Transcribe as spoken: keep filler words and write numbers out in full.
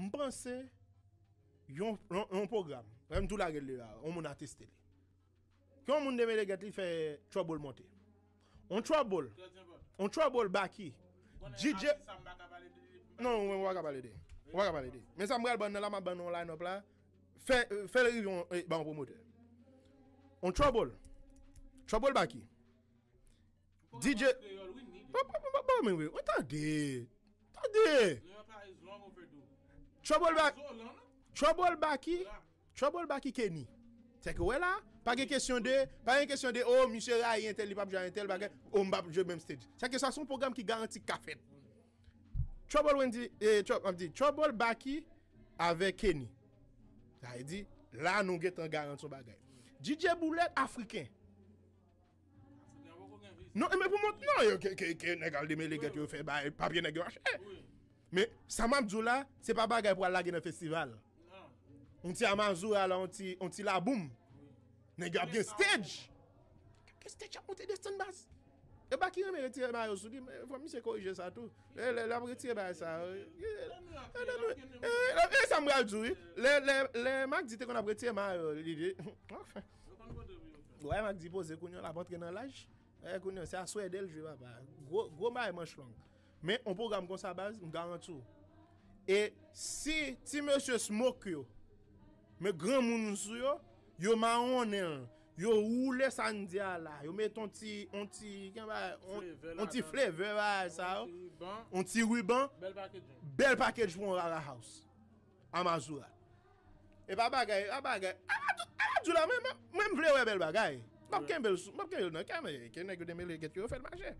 M panse yon, yon, yon pwogram, lè m tou lage l deja, yon moun ateste li. Ke yon moun demele gèt li fè trouble monte. On trouble, on trouble Baky. DJ. Non, mwen pa ka pale de. Mwen pa ka pale de. Men sa m pral ban nan la, m ap ban nan yon line-up la. Fè, fè l rive yon, eh, ba yon pwomotè. On trouble. Trouble Baky. DJ. Pa, pa, pa, pa, men wi. Tande. Tande. Trouble Baky. Trouble Baky. Trouble Baky Kenny. Se ke wè la, pa gen kesyon de, pa gen kesyon de, oh, misye rayi entèl, li p ap jwe a entèl, bagay, oh, m p ap jwe menm stage. Se ke sa se yon pwogram ki garanti ka fèt. Trouble Wendy, eh, Trou-, m ap di, Trouble Baky avèk Kenny. Sa vle di, la nou gentan garanti yon bagay. DJ Boulèt Afriken. Non, men pou mont, non, yo, ke, ke, ke nèg al demele gèt yo fè bay, papye nèg yo mache. Men, sa m ap di w la, se pa bagay pou al lage nan festival. On ti Amazura la, on ti, on ti Laboum. Nèg yo ap gen stage. Gen stage ap monte desann baz. E Baky renmen retire mayo sou li, men fò misye korije sa tou. Lè, lè, lè ap retire bagay sa yo. E sa m pral di w, wi. Lè, lè, lè Mack di te konn ap retire mayo li, li, anfen. Wè, Mack di poze kounye a, l ap antre nan laj. E kounye a, se a Swede l jwe, papa. Gwo, gwo bagay manch long. Men, on pwogram konsa, baz, m garanti w. E si ti mesye smoke yo, men granmoun sou yo, yo mawonnen l, yo woule sa n di a la, yo mete on ti, on ti, on ti flavor bagay sa yo, on ti riban, bèl package pou yon Rara House. Amazura. E pa bagay, pa bagay. Aladjou la, mwen, mwen, mwen m vle wè bèl bagay. M ap kenbe l sou, m ap kenbe l nan kè, men ke nèg yo demele gèt yo, yo fè l mache.